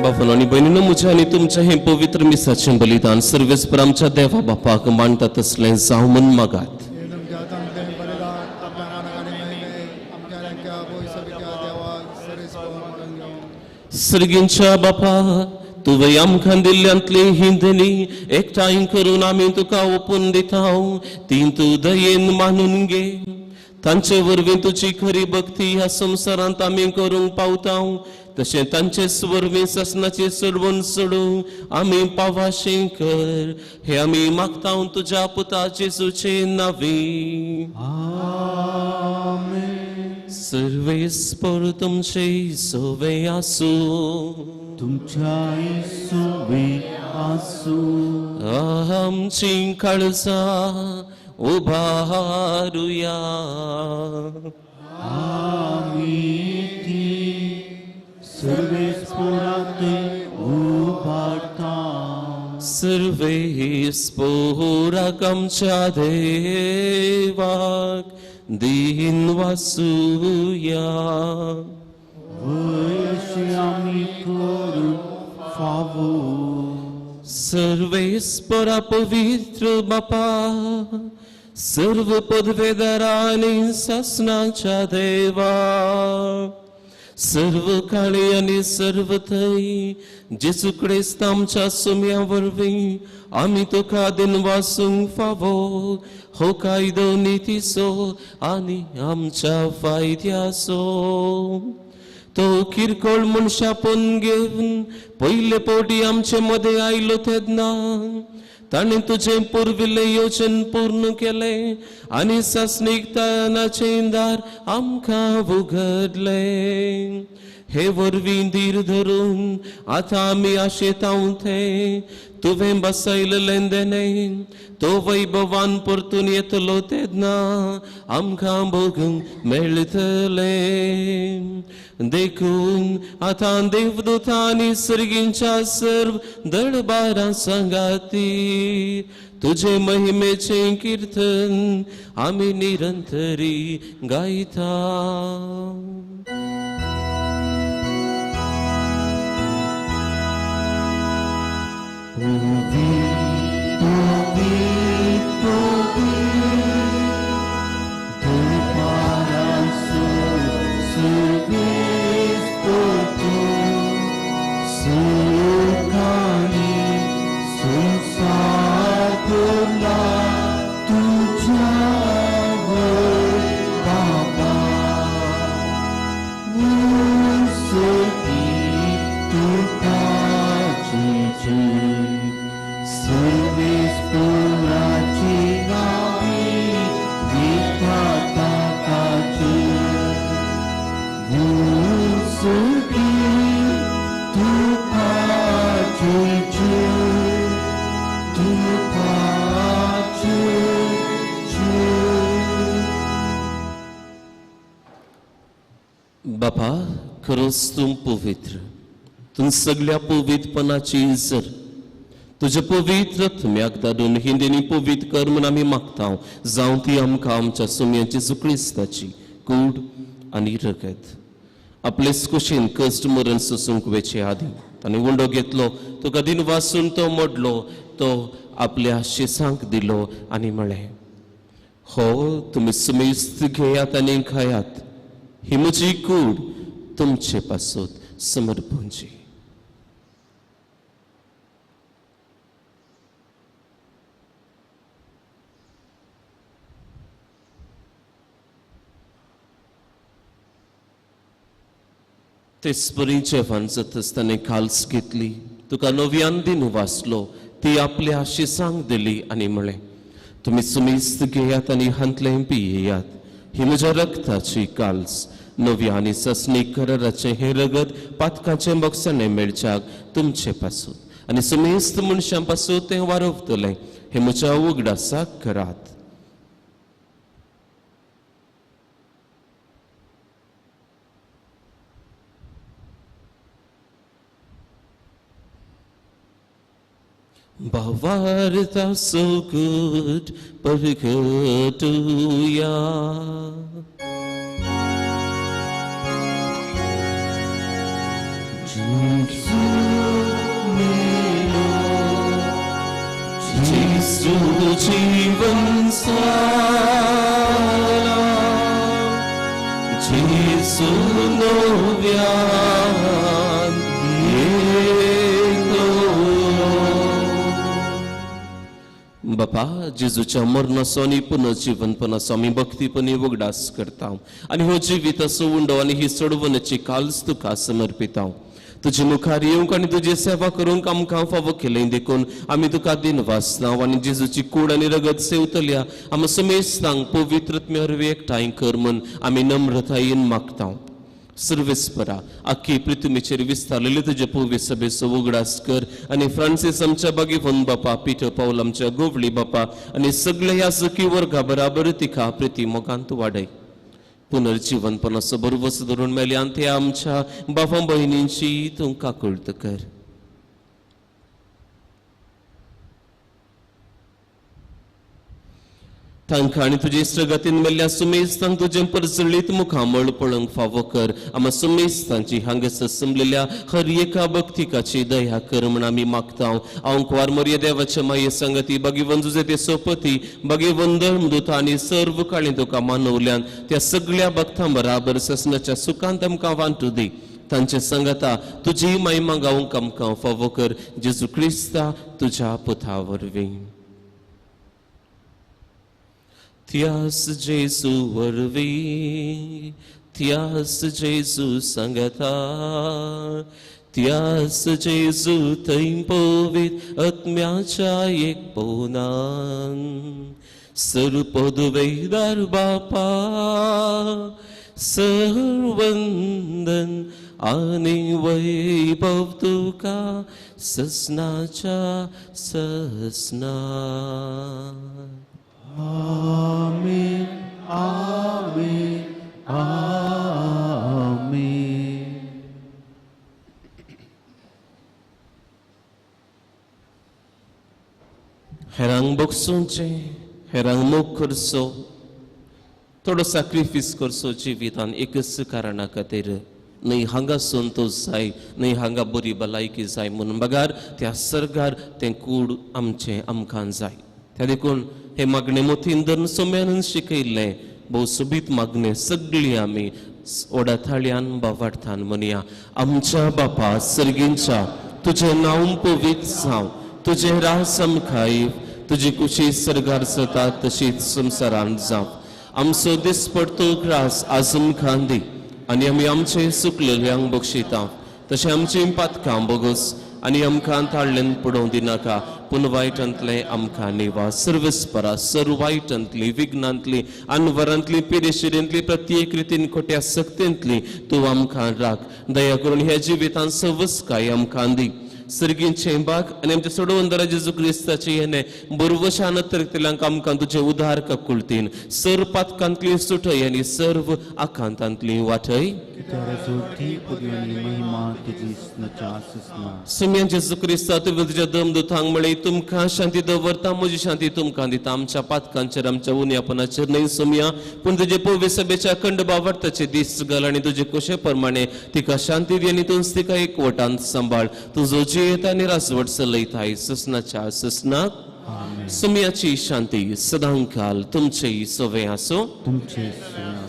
बाबांनो आनी भयणीनो, म्हज्या आनी तुमच्या हें पवित्र मिसाचें बलिदान सर्वेस्पर आमच्या देवा बापाक मांडटा तसलें जावं म्हूण मागात. सर्गींच्या बापा, तुवें आमकां दिल्ल्यांतली ही धनी एकठांय करून आमी तुका ओपून दिता, ती तूं दयेन मानून घे. तांचे वरवीं तुजी खरी भक्ती ह्या संवसारांत आमी करूंक पावता, तशें तांचे वरवीं ससनाची सोडवून सोडूं आमी पावाशें कर. हे आमी मागता तुज्या पुता जेजूचे नांवी. सर्वेस्पर तुमचे सोवे आसूं. तुमच्याय सोवे आसूं. आमची काळजां उबारुया. आमी ती सर्वेस्पराक उबारता. सर्वेस्पराक आमच्या देवाक दीन वासुया. वयशी आमी करूंक फावो. सर्वेस्परा पवित्र बापा, सर्व पदवेदारांनी सासनाच्या देवा, सर्व काळी आनी सर्व थंय जेजू क्रिस्त आमच्या सुम्या वरवीं आमी तुका दिनवासूंक फावो. हो कायदो नितीचो आनी आमच्या फायद्याचो. तो किरकोळ मनशापण घेवन पयले फावटी आमचे मदें आयलो तेन्ना ताणें तुजें पुर्विल्लें योजन पूर्ण केलें आनी सासणीकतानाचें दार आमकां उगडलें. हे वरवीं धीर धरून आतां आमी आशेता तें तुवें बसयलें देणें तो वैभवान परतून येतलो तेन्ना आमकां भोगूंक मेळटलें. देखून आतां देवदूतांनी सर्गींच्या सर्व दळबारां सांगाती तुजे महिमेचें किर्तन आमी निरंतरी गायता. बापा, खरोच तूं पवित्र, तूं सगळ्या पवित्रपणाची जर तुजे पवित्र तुम्याक धाडून हिंदीनी पवित्र कर म्हूण आमी मागता. जावं ती आमकां आमच्या सुम्यांची क्रिस्ताची कूड आनी रगत. आपले कुशीन कश्ट मरण सोसूंक वेचे आदीं ताणें उंडो घेतलो, तुका दिन वासून तो मोडलो, तो आपल्या शिसांक दिलो आनी म्हळें, हो तुमी सुमेस्त घेयात आनी खायात, ही म्हजी कूड तुमचे पासत समर्पणची. तेच परी जेवण जातच ताणें काल्स घेतली, तुका नव्यान दिन वाचलो, ती आपल्या शिसांक दिली आनी म्हळें, तुमी सुमेस्त घेयात आनी हांतलें पियेयात, ही म्हज्या रक्ताची काल्स, नव्या आनी ससणीक कराराचें हें रगत पातकाचें बक्षाणें मेळच्याक तुमचे पासून आनी समेस्त मनशां पासून तें वारवतलें. हें म्हज्या उगडासाक करात. भावार्थ so good परगटुया. Jesus. जेजू जीवन जाला जेजू नव्यान येतलो. बापा जेजूच्या मरणाचो आनी पुनर्जीवनपणाचो आमी भक्तीपणी उगडास करता आनी हो जिविताचो उंडो आनी ही सोडवण्याची कालच तुका समर्पिता. तुजे मुखार येवंक आनी तुजी सेवा करूंक आमकां फावो केलें देखून आमी तुका दिनवासना आनी जेजूची कूड आनी रगत सेवतल्या आमी समेस्तांक पवित्र आत्म्या एकठांय कर म्हूण आमी नम्रतायेन मागता. सर्वेस्परा आख्खी पृथ्वीचेर विस्तारलेले तुजे पवित्र सभेचो उगडास कर आनी फ्रांसीस आमच्या बागेवन बापा, पिटर पावल आमच्या गोवली बापा आनी सगळ्या ह्या सखी वर्गा बराबर तिका प्रिती मोगांत वाडय. पुनर्जीवनपणाचो बरवस धरून मेल्यान ते आमच्या बाबा भयणींची तूं काकुळट कर. तांकां आनी तुजे इश्टगतीन मेल्ल्या सुमेस्तांक तुजें परजळीत मुखामळ पळोवंक फावो कर. आमा सुमेस्तांची हांगासर जमलेल्या हर एका भक्तिकाची दया कर म्हूण आमी मागता. हांव कुवार मोरये देवाच्या माये संगती भगवंत जुजे ते सोपती भगवंत धर्मदूत आनी सर्व काळी तुका मानवल्यान त्या सगळ्या भक्तां बराबर ससनाच्या सुखांत आमकां वांटू दी. तांचे संगता तुजी महिमा गावंक आमकां फावो कर. जेजू क्रिस्ता तुज्या पुता वरवीं. त्यास जेजू वरवीं, त्यास जेजू संगता, त्यास जेजू थंय पवित्र आत्म्याच्या एकपणान सर्वपदवेदार बापा सर्वंदन आनी वैभव तुका ससनाच्या ससना. आमेन आमेन आमेन. हेरांक बगसुचें, हेरांक मोग करचो, थोडो सॅक्रिफायस करचो जिवितान एकच कारणा खातीर, न्हय हांगा संतोश जाय, न्हय हांगा बरी भलायकी जाय म्हणून, बगार त्या सर्गार तें कूड आमचें आमकां जाय. त्या देखून हे मागणें मोतीन धरून सोम्यान शिकयल्लें भोव सोबीत मागणें सगळीं आमी व्हडा थाळयान बावार्थान म्हणया. आमच्या बापा सर्गींच्या, तुजें नांव पवित्र जावं, तुजें राज आमकां येवं, तुजी कुशी सर्गार जाता तशीच संवसारांत जावं. आमचो दिसपडतो ग्रास आज आमकां दी आनी आमी आमचें चुकलेल्यांक बक्षिता तशें आमचीं पातकां बोगस आनी आमकां ताळ्ळेन पडोवं दिनाका, पूण वायटांतलें आमकां निवास. सर्वस्परा सर्व वायटांतली, विघ्नांतली, अनवरांतली, पिरेशिरेंतली, प्रत्येक रितीन खोट्या सक्तेंतली तूं आमकां राख. दया करून ह्या जिवितांत सवस्काय आमकां दी. सर्गींचें बाग आनी आमच्या सोडवंदरा जेजू क्रिस्ताचें येणें बरवशान तरतल्यांक आमकां तुजें उदार काकुळतीन सर्व पातकांतली सुटय आनी सर्व आकांतांतली वाटय. सुम्या जेजू क्रिस्ता तुवें तुज्या दमदुतांक म्हळें, तुमकां शांती दवरता, म्हजी शांती तुमकां दिता. आमच्या पातकांचेर आमच्या उण्यापणाचेर न्हय सुम्या, पूण तुजे पवित्र सभेच्या अखंड बावडताचे दीस घाल आनी तुजे कुशे प्रमाणे तिका शांती दी आनी तूंच तिका एकवटांत सांबाळ. तुजो जियेता आनी राजवट चलयताय ससनाच्या ससनाक. सुम्याची शांती सदांकाल तुमचेय सवे आसूं.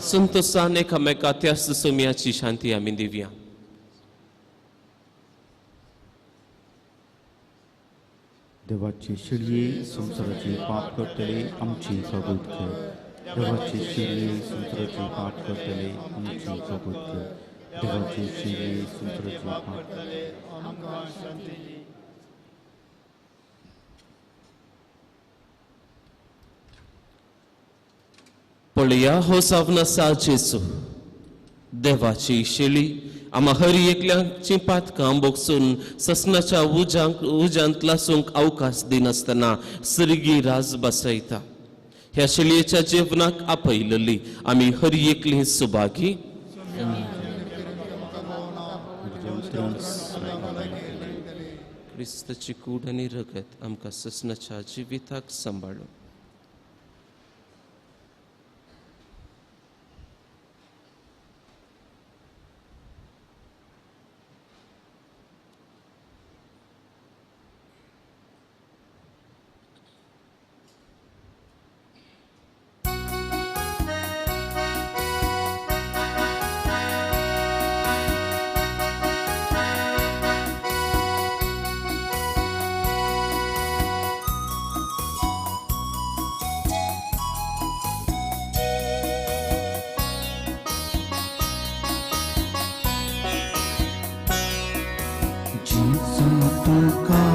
संतोषान एकामेका त्याच सुम्याची शांती आमी दिवया. देवाचे शिळये संवसाराचे पाप करतले आमची कबूत कर. देवाचे शिळये संवसाराचे पाप करतले आमची कबूत कर. देवाचे शिळये संवसाराचे पाप करतले आमकां शांती दी. पळया हो सावना सा जेजू देवाची शेळी आमा हर एकल्याची पातकां बोगसून ससनाच्या उज्यांत लासूंक अवकाश दिनासतना सर्गी राज बसयता. ह्या शेळयेच्या जेवणाक आपयलेली आमी हर एकली सुभागी. क्रिस्ताची कूड आनी रगत आमकां ससनाच्या जिविताक सांबाळूं. तुका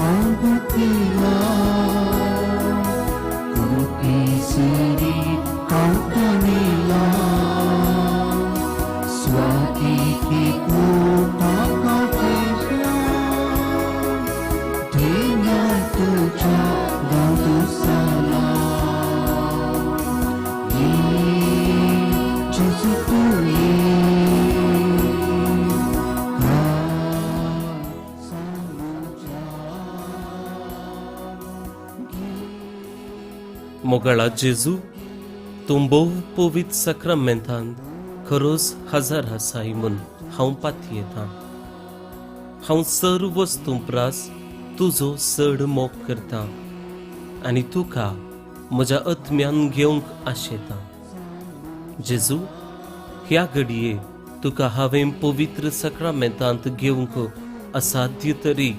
आवडतिला कुटीसरी कांतनीला स्वाती की कोटा काफेला धेन्या तुझ्या गादुसाला ये जेजू तू ये मोगाळा जेजू, तूं भोव पवित्र साक्रामेंतांत खरोच हजार आसाय म्हूण हांव पातयेतां. हांव सर्व वस्तूं प्रास तुजो चड मोग करतां आनी तुका म्हज्या आत्म्यान घेवंक आशेतां. जेजू, ह्या घडये तुका हांवें पवित्र साक्रामेंतांत घेवंक असाध्य तरी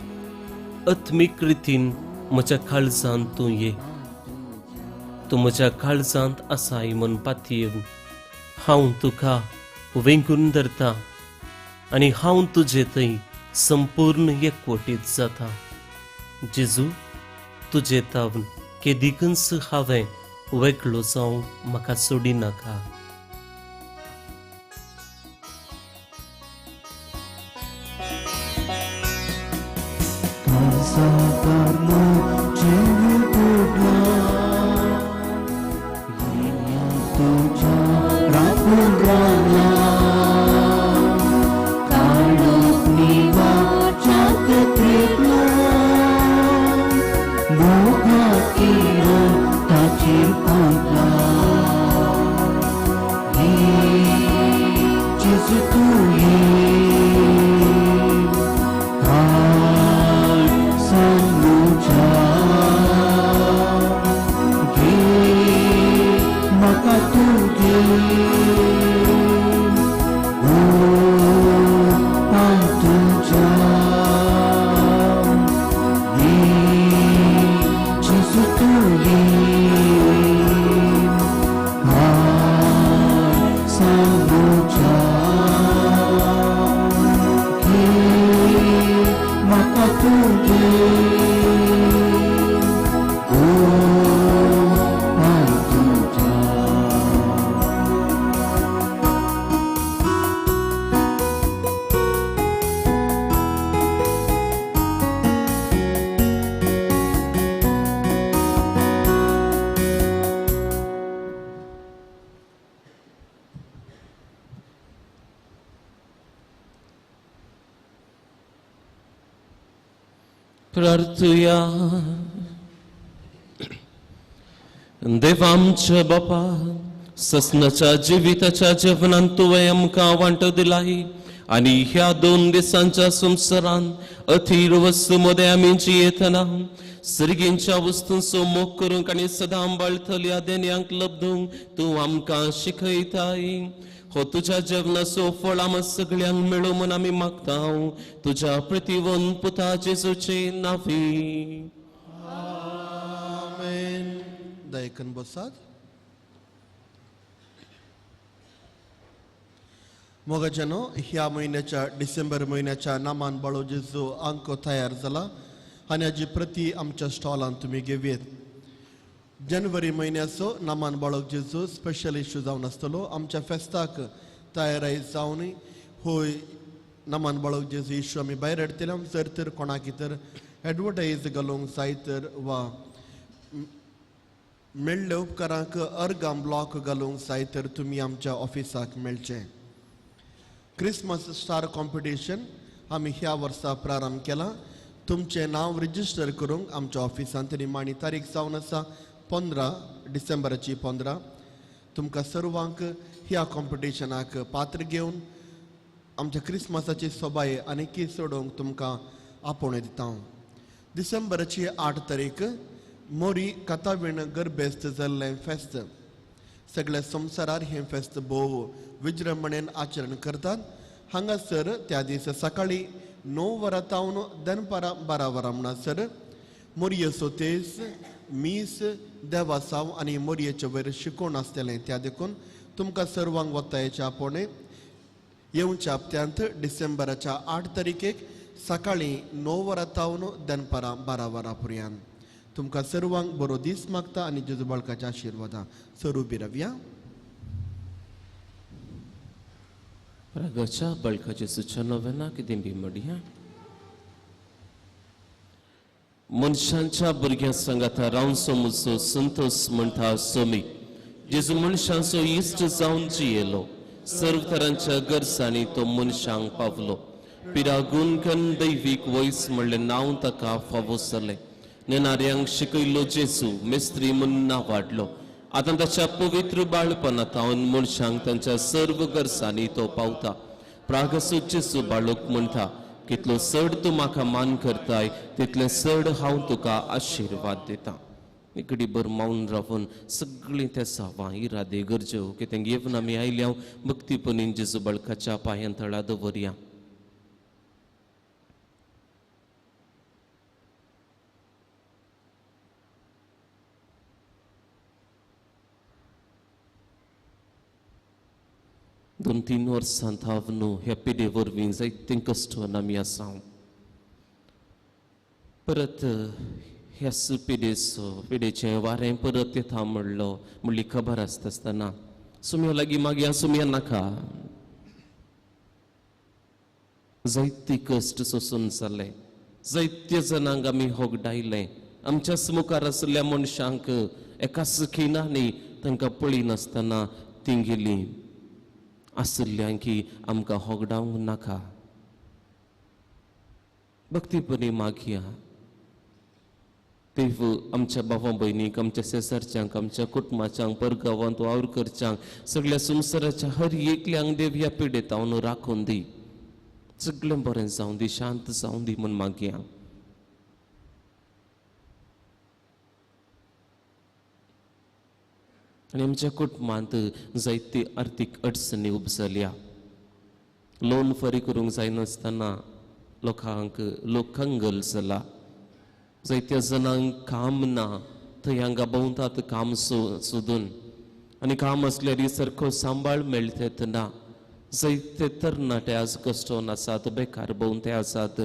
आत्मीक रितीन म्हज्या काळजांत तूं ये. तूं म्हज्या काळजांत आसाय म्हूण पातयेवन हांव तुका वेंगून धरता आनी हांव तुजे थंय संपूर्ण एकवटीत जाता. जेजू, तुजे तावन केदीकच हांवें वेगळो जावंक म्हाका सोडिनाका. प्रार्थुया. देवा आमच्या बापा, ससनाच्या जिविताच्या जेवणान तुवें आमकां वांटो दिलाय आनी ह्या 2 दिसांच्या संवसारान अथीर वस्तू मदें आमी जियेतना सर्गींच्या वस्तूंचो मोग करूंक आनी सदां बाळतल्या देण्यांक लब्दूंक तूं आमकां शिकयताय. हो तुज्या जेवणाचो फळ आमकां सगळ्यांक मेळूं म्हूण आमी मागता तुज्या प्रतिवन पुता जेजूचे नांवी. आमेन. दयकन बसात. मोगाच्यानो, ह्या म्हयन्याच्या डिसेंबर म्हयन्याच्या नामान बाळो जेजू अंक तयार जाला आनी हाजी प्रती आमच्या स्टॉलांत तुमी घेवयेत. जानेवारी म्हयन्याचो नामान बाळक जेजू स्पेशल इश्यू जावन आसतलो. आमच्या फेस्ताक तयाराय जावन होय नामान बाळक जेजू इश्यू आमी भायर हाडटले. जर तर कोणाकी तर एडवर्टायज घालूंक जाय तर वा मेळ्ळे उपकारांक अर्गां ब्लॉक घालूंक जाय तर तुमी आमच्या ऑफिसाक मेळचें. क्रिसमस स्टार कॉम्पिटिशन आमी ह्या वर्सा प्रारंभ केला. तुमचें नांव रजिस्टर करूंक आमच्या ऑफिसांत निमाणी तारीख जावन आसा 15 डिसेंबराची 15. तुमकां सर्वांक ह्या कॉम्पिटिशनाक पात्र घेवन आमच्या क्रिसमसाची सोबाय आनीकय चडोवंक तुमकां आपोवणें दिता. डिसेंबराची 8 तारीख मोरी कथावीण गर्भेस्त जाल्लें फेस्त. सगळ्या संवसारार हें फेस्त भोव विजृंभणेन आचरण करतात. हांगासर त्या दीस सकाळीं 9 वरां तावन दनपारां 12 वरां म्हणसर मोरयेचो तेज मीस देवासांव आनी मोरयेचे वयर शिकोवन आसतलें. त्या देखून तुमकां सर्वांक वतायेच्या आपोवणें येवच्या हप्त्यांत डिसेंबराच्या 8 तारखेक सकाळीं 9 वरां तावन दनपारां 12 वरां पर्यंत. तुमकां सर्वांक बरो दीस मागता आनी जेजू बाळकाच्या आशिर्वादां सरू बिरवया. रागाच्या बळका जेजूच्या नव्याना कितें बी म्हणया. मनशांच्या भुरग्यां सांगाता रावचो मुजो संतोष म्हणटा सोमी. जेजू मनशांचो इश्ट जावन जियेलो. सर्व तरांच्या गरजांनी तो मनशांक पावलो. पिरागून कन दैवीक वयस म्हणलें नांव ताका फावो जालें. नेनाऱ्यांक शिकयलो जेजू मिस्त्री म्हूण नांव वाडलो. आतां ताच्या पवित्र बाळपणांत मनशांक तांच्या सर्व गरजांनी तो पावता. प्रागसो जेजू बाळक म्हणटा, कितलो चड तूं म्हाका मान करताय तितलें चड हांव तुका आशिर्वाद दितां. इकडे भर मावन रावून सगळीं त्या सावां इरादे गरज्यो कितें घेवन आमी आयल्या भक्तीपणीन जेजू बाळकाच्या पांयां तळा दवरया. दोन तीन वर्सां थावन न्हू ह्या पिडे वरवीं जायतें कश्ट आमी आसा. परत ह्याच पिडेचो पिडेचें वारें परत येता म्हणलो म्हणली खबर आसता आसतना सुम्या लागीं मागया सुम्या नाका. जायते कश्ट सोसून जाले. जायत्या जाणांक आमी होगडायलें. आमच्याच मुखार आशिल्ल्या मनशांक एकाच खिणांनी तांकां पळयनासतना तीं गेलीं. आशिल्ल्यांक आमकां होगडावंक नाका. भक्तीपणी मागया देव आमच्या भावा भयणीक, आमच्या शेजारच्यांक, आमच्या कुटुंबाच्यांक, परगांवांत वावर करच्यांक, सगळ्या संवसाराच्या हर एकल्यांक देव ह्या पिडेतावन राखून दी. सगळें बरें जावं दी, शांत जावं दी म्हूण मागया. आनी आमच्या कुटुंबांत जायती आर्थीक अडचणी उपजल्या. लोन फारीक करूंक जायनासतना लोकांक लोक कंगल जाला. जायत्या जाणांक काम ना, थंय हांगा भोंवतात काम सोदून आनी काम आसल्यार सारको सांबाळ मेळत ना. जायते तरणाटे आज कश्टोन आसात, बेकार भोंवते आसात.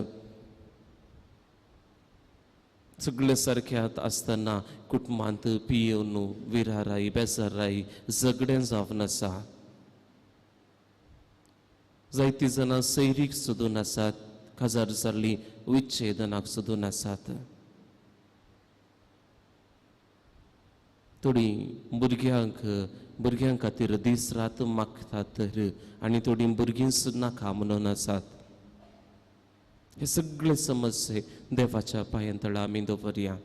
सगळे सारक्यात आसतना कुटुंबांत पियेवन विराराय बेजाराय झगडें जावन आसा. जायतीं जाणां सैरीक सोदून आसात, काजार जाल्लीं विच्छेदनाक सोदून आसात. थोडीं भुरग्यां खातीर दीस रात मागतात तर आनी थोडीं भुरगींच नाका म्हणून आसात. हे सगळे समस्ये देवाच्या पांयां तळा आमी दवरया.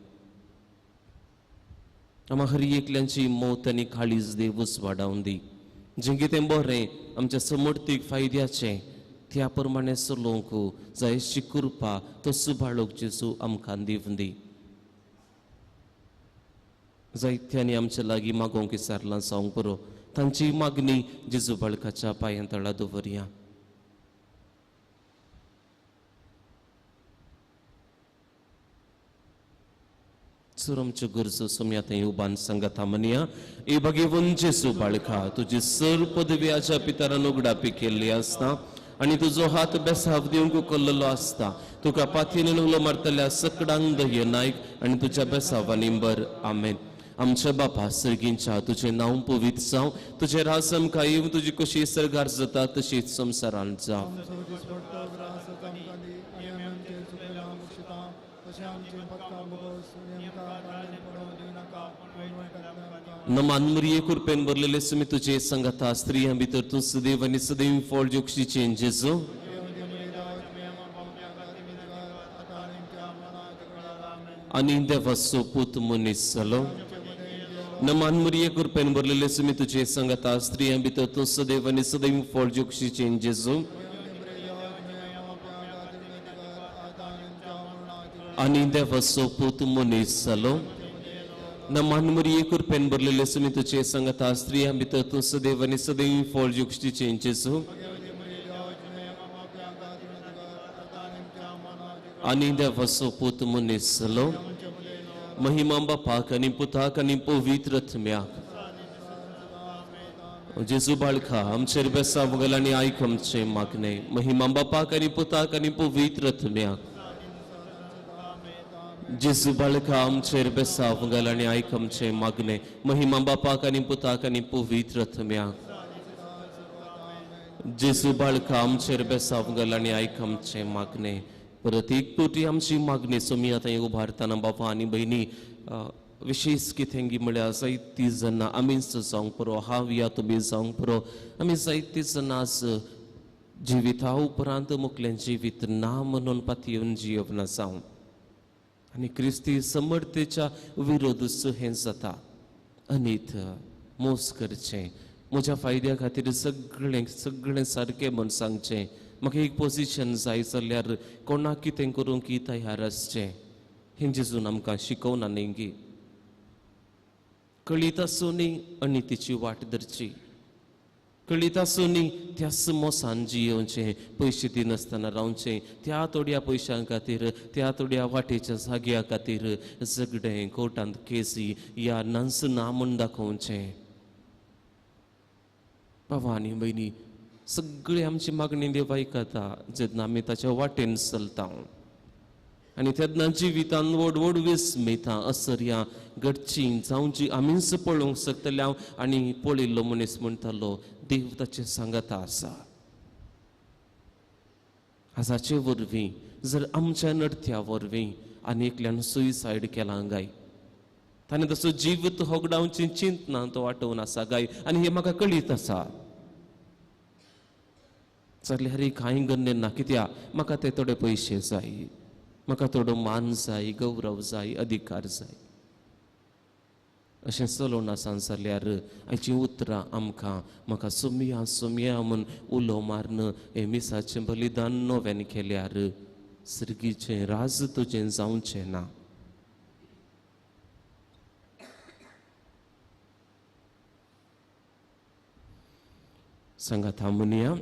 आमा हर एकल्यांची मौत आनी काळीज देवूच वाडावन दी. जें कितें बरें आमच्या समर्थीक फायद्याचें त्या प्रमाणें चलोवंक जाय अशी कृपा तो सुबाळोक जेजू आमकां दिवन दी. जायत्यांनी आमच्या लागीं मागोवंक विचारलां जावंक पुरो, तांची मागणी जेजू बाळकाच्या पांयां तळा दवरया. सर आमच्यो गरजो सोम्या थंय उबान सांगता म्हणया. ए भगेवन जेजू बाळका, तुजी सर पदव्याच्या पितरान उगडापी केल्ली आसता आनी तुजो हात बेसाव दिवंक उखल्लेलो आसता. तुका पाथीन उलो मारतल्या सकडांक दये नायक आनी तुज्या बेसावानी बर. आमेन. आमच्या बापा सर्गींच्या, तुजें नांव पवित्र जावं, तुजें राज आमकां येवं, तुजी कशी सर्गार जाता तशीच संवसारांत जावं. नमान मरिये, कृपेन भरलेले सुमी तुजे संगता, स्त्रियां भितर तूं सदैव आनी सदैव फळ जोक्षीचें जेजू. आनी देवाचो पूत मनीस जालो. नमान मरिये, कृपेन भरलेले सुमी तुजे संगता, स्त्रियां भितर तूं सदैव आनी सदैव फळ जोक्षीचें जेजू. आनी देवाचो पूत मनीस जालो. नमान मरिये, कृपेन भरलेले सुमी तुजे संगता, स्त्रियां भितर तूं सदैव आनी सदैव फळ जोक्षीचें जेजू. आनी देवाचो पूत मनीस जालो. महिमा बापाक आनी पुताक आनी पवित्र आत्म्याक. जेजू बाळका आमचेर बेसांव घाल आनी आयक आमचें मागणें. महिमा बापाक आनी पुताक आनी पवित्र आत्म्याक. जेजू बाळका आमचेर बेसांव घाल आनी आयक आमचें मागणें. महिमा बापाक आनी पुताक आनी पवित्र आत्म्याक. जेजू बाळका आमचेर बेसांव घाल आनी आयक आमचें मागणें. परत एक फावटी आमची मागणी सोमी आतां उबारतना बाबा आनी भयणी विशेष कितें म्हळ्यार जायतीं जाणां आमीच जावंक पुरो, हांव या तुमी जावंक पुरो, आमी जायतीं जाणां आज जिविता उपरांत मुखलें जिवीत ना म्हणून पातयेवन जियेवन जावं आनी क्रिस्ती समर्थेच्या विरोधूच हें जाता. अनीत मोस करचें, म्हज्या फायद्या खातीर सगळें सगळें सारकें म्हूण सांगचें, म्हाका एक पोजिशन जाय जाल्यार कोणाक कितें करूंक तयार आसचें, हें जेजून आमकां शिकोवना न्ही. कळीत आसूनय अनितीची वाट धरची, कळीत आसूनय त्याच मोसान जियेवचें, पयशे दिनासतना रावचें, त्या थोड्या पयशां खातीर त्या थोड्या वाटेच्या जाग्या खातीर झगडें कोर्टांत केसी या नांस ना म्हूण दाखोवचें. बाबा आनी भयणी सगळी आमची मागणी देव आयकता जेन्ना आमी ताच्या वाटेन चलता आनी तेन्ना जिवितान व्हड व्हड विस्मितां असर्यां घडची जावची आमीच पळोवंक शकतले हांव. आनी पळयल्लो मनीस म्हणटालो देव ताचें सांगाता आसा. आजाचे वरवीं जर आमच्या नडत्या वरवीं आनी एकल्यान सुयसायड केलां गाय, ताणें तसो जिवीत होगडावची चिंतना तो आठोवन आसा गाय, आनी हें म्हाका कळीत आसा. जाल्यार कांय गन्य ना, कित्याक म्हाका ते थोडे पयशे जाय, म्हाका थोडो मान जाय, गौरव जाय, अधिकार जाय. अशें चलोवन आसा जाल्यार आयचीं उतरां आमकां म्हाका सोमया सोमया म्हूण उलो मारन हें मिसाचें बलिदान नव्यान केल्यार सर्गीचें राज तुजें जावचें ना. सांगात म्हणया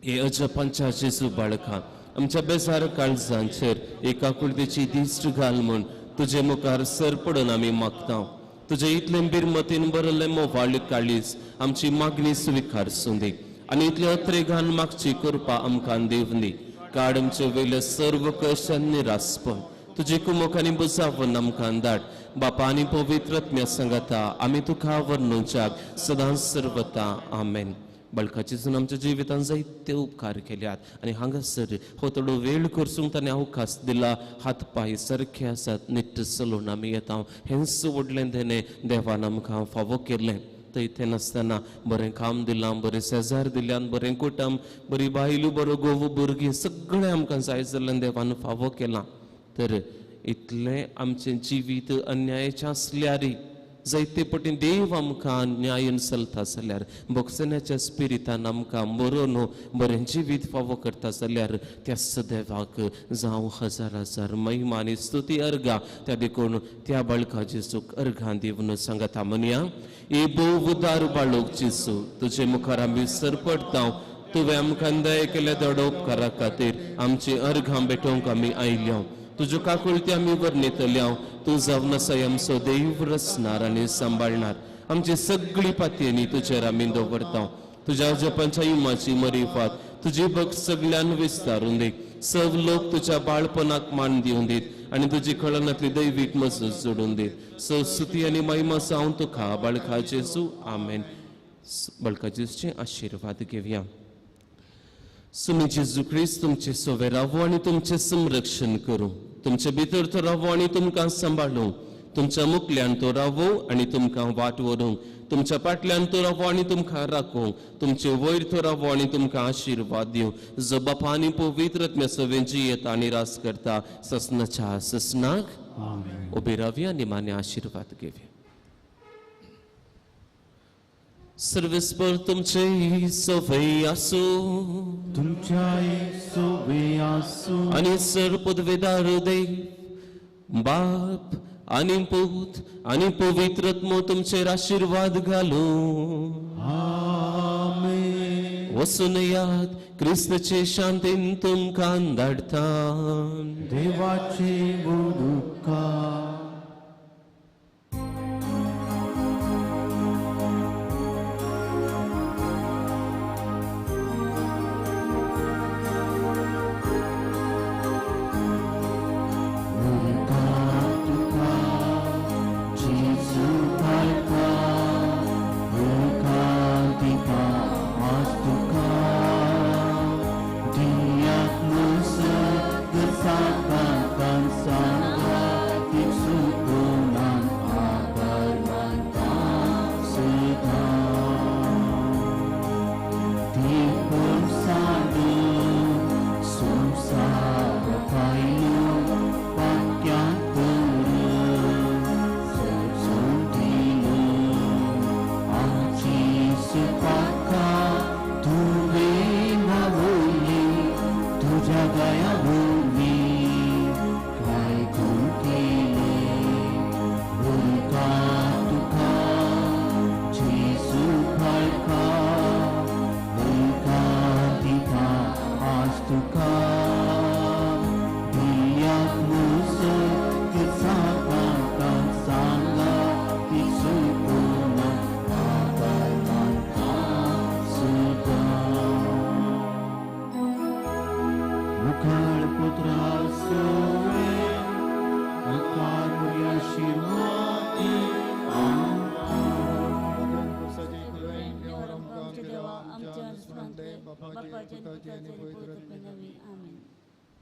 हे अजपांच्या जेजू बाळका आमच्या बेजार काळजांचेर एका कुळतेची दिश्ट घाल म्हूण तुजे मुखार सर पडून आमी मागता. तुजे इतलें बिरमतीन बरयल्लें मोवाळ काळीज आमची मागणी स्विकार सुंदी आनी इतले अत्रेगान मागची करपा आमकां देवनी. काड आमचे वयले सर्व कश्ट निरासपण तुजे कुमोक आनी बुजावन आमकां धाड. बापा आनी पवित्र आत्म्या सांगाता आमी तुका वर्णुच्याक सदांच सर्वता. आमेन. बाळकाचे जेजून आमच्या जिवितान जायते उपकार केल्यात आनी हांगासर हो थोडो वेळ करसूंक ताणें अवकाश दिला. हात पांय सारखे आसात, निट्ट चलोवन आमी येता. हेंच व्हडलें देणें देवान आमकां फावो केलें. थंय थंय नासतना बरें काम दिलां, बरें शेजार दिल्यान, बरें कुटुंब, बरी बायलो, बरो घोव, भुरगीं सगळें आमकां जाय जाल्ल्यान देवान फावो केलां. तर इतलें आमचें जिवीत अन्यायाचें आसल्यारय जायते पटी देव आमकां न्यायन चलता जाल्यार भोगसण्याच्या स्पिरितान आमकां बरो न्हू बरें जिवीत फावो करता जाल्यार त्या सदैवाक जावं हजार हजार महिमा आनी स्तुती अर्घां. त्या देखून त्या बाळका जेजूक अर्घां दिवन सांगता म्हणया, ए भोव उदार बाळूक जेजू तुजे मुखार आमी सरपडटा. तुवें आमकां दया केल्या दोडो उपकारा खातीर आमची अर्घां भेटोवंक आमी आयल्या. तुज्यो काकुळती आमी वर्णितल्या. तूं जावन आसाय आमचो देव रचणार आनी सांबाळणार. आमची सगळी पातयेनी तुजेर आमी दवरता. तुज्या जपांच्या इमाची मरिफात तुजी भक्त सगळ्यान विस्तारून दी. सव लोक तुज्या बाळपणाक मान दिवन दीत आनी तुजी कळनांतली दैवीक मजत जोडून दीत. सव स्तुती आनी महिमा जावन तुका बाळका जेजू. आमेन. बाळका जेजूचे आशिर्वाद घेवया. सुमी जेजू क्रिस्त तुमचे सोवे रावो आनी तुमचें संरक्षण करूं. तुमचे भितर तो रावो आनी तुमकां सांबाळूं. तुमच्या मुखल्यान तो रावो आनी तुमकां वाट व्हरूंक. तुमच्या फाटल्यान तो रावो आनी तुमकां राखूंक. तुमचे वयर तो रावो आनी तुमकां आशिर्वाद दिवं. जो बापा आनी पवित्र आत्म्या सवें जियेता आनी रास करता ससनाच्या ससनाक. उबे रावया आनी मान्य आशिर्वाद घेवया. सर्वेस्पर तुमचे सोवे आसूं, तुमच्याय सोवे आसूं. आनी सर पदवेदार देव बाप आनी पूत आनी पवित्र आत्मो तुमचेर आशिर्वाद घालूं. आमेन. वचून याद क्रिस्ताचे शांतीन तुमकां धाडटा. देवाचे उपकार. बापाचे पुताचे आनी पवित्र आत्म्याच्या.